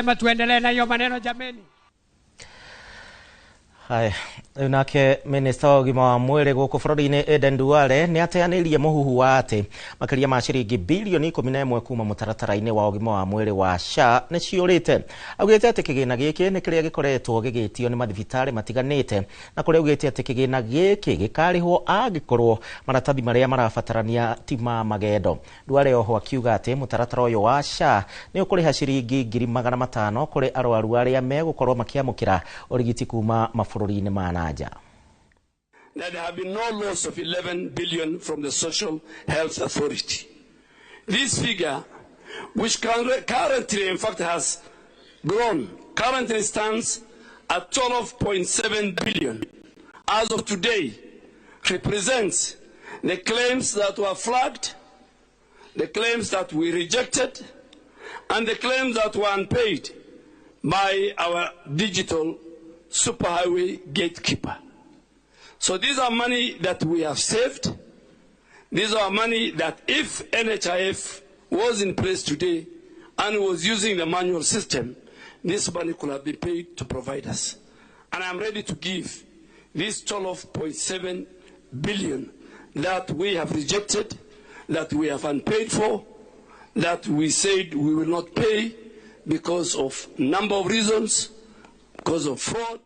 Tuendelee na hiyo maneno jameni. Haya, rĩu nake minista wa ũgima wa mwĩrĩ gũkũ bũrũri-inĩ Aden Duale nĩ ateanĩirie mũhuhu wa atĩ makĩria ma ciringi bilioni 11 kuma mũtaratara-inĩ wa ũgima wa mwĩrĩ wa SHA nĩ ciũrĩte. Augĩte atĩ kĩgĩna gĩkĩ nĩ kĩrĩa gĩkoretwo gĩgĩtio nĩ mathibitarĩ matiganĩte, na kũrĩa augĩte atĩ kĩgĩna gĩkĩ gĩkarĩhwo angĩkorwo maratathi marĩa marabatarania ti ma magendo. Duale oho akiuga atĩ mũtaratara ũyũ wa SHA nĩ ũkũrĩha ciringi 500,000 kũrĩ arwaru arĩa megũkorwo makĩamũkĩra ũrigiti kuma mabũrũri-inĩ ma na nja. That there have been no loss of 11 billion from the Social Health Authority. This figure, which currently in fact has grown, currently stands at 12.7 billion. As of today, represents the claims that were flagged, the claims that we rejected, and the claims that were unpaid by our digital superhighway gatekeeper. So these are money that we have saved. These are money that if NHIF was in place today and was using the manual system, this money could have been paid to providers. And I'm ready to give this 12.7 billion that we have rejected, that we have unpaid for, that we said we will not pay because of number of reasons, because of fraud.